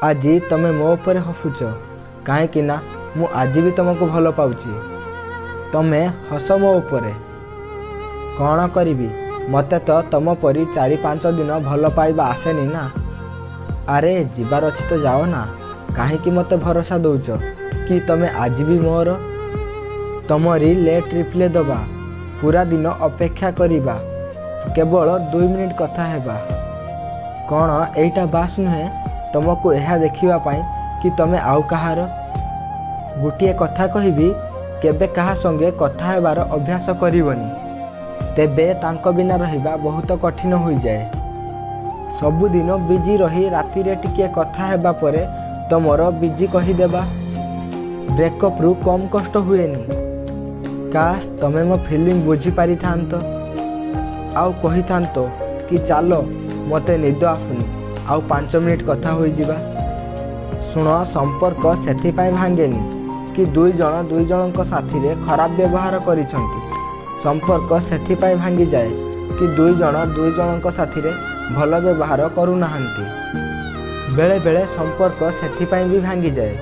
ଆଜି ତମେ ମୋ ଉପରେ ହସୁଛ, କାହିଁକି ନା ମୁଁ ଆଜି ବି ତମକୁ ଭଲ ପାଉଛି। ତମେ ହସ ମୋ ଉପରେ। କ'ଣ କରିବି, ମୋତେ ତ ତମ ପରି 4-5 ଦିନ ଭଲ ପାଇବା ଆସେନି ନା। ଆରେ, ଯିବାର ଅଛି ତ ଯାଅ ନା, କାହିଁକି ମୋତେ ଭରସା ଦେଉଛ କି ତମେ ଆଜି ବି ମୋର? ତମରି ଲେଟ୍ ରିପ୍ଲାଏ ଦେବା, ପୁରା ଦିନ ଅପେକ୍ଷା କରିବା, କେବଳ 2 ମିନିଟ୍ କଥା ହେବା, କ'ଣ ଏଇଟା ବାସ୍ ନୁହେଁ ତମକୁ ଏହା ଦେଖିବା ପାଇଁ କି ତମେ ଆଉ କାହାର? ଗୋଟିଏ କଥା କହିବି, କେବେ କାହା ସଙ୍ଗେ କଥା ହେବାର ଅଭ୍ୟାସ କରିବନି, ତେବେ ତାଙ୍କ ବିନା ରହିବା ବହୁତ କଠିନ ହୋଇଯାଏ। ସବୁଦିନ ବିଜି ରହି ରାତିରେ ଟିକିଏ କଥା ହେବା ପରେ ତମର ବିଜି କହିଦେବା ବ୍ରେକଅପ୍ରୁ କମ୍ କଷ୍ଟ ହୁଏନି। କାସ୍ ତମେ ମୋ ଫିଲିଂ ବୁଝିପାରିଥାନ୍ତ ଆଉ କହିଥାନ୍ତ କି ଚାଲ, ମୋତେ ନିଦ ଆସୁନି, ଆଉ 5 ମିନିଟ୍ କଥା ହୋଇଯିବା। ଶୁଣ, ସମ୍ପର୍କ ସେଥିପାଇଁ ଭାଙ୍ଗେନି କି ଦୁଇ ଜଣ ଦୁଇ ଜଣଙ୍କ ସାଥିରେ ଖରାପ ବ୍ୟବହାର କରିଛନ୍ତି। ସମ୍ପର୍କ ସେଥିପାଇଁ ଭାଙ୍ଗିଯାଏ କି ଦୁଇ ଜଣ ଦୁଇ ଜଣଙ୍କ ସାଥିରେ ଭଲ ବ୍ୟବହାର କରୁନାହାନ୍ତି। ବେଳେବେଳେ ସମ୍ପର୍କ ସେଥିପାଇଁ ବି ଭାଙ୍ଗିଯାଏ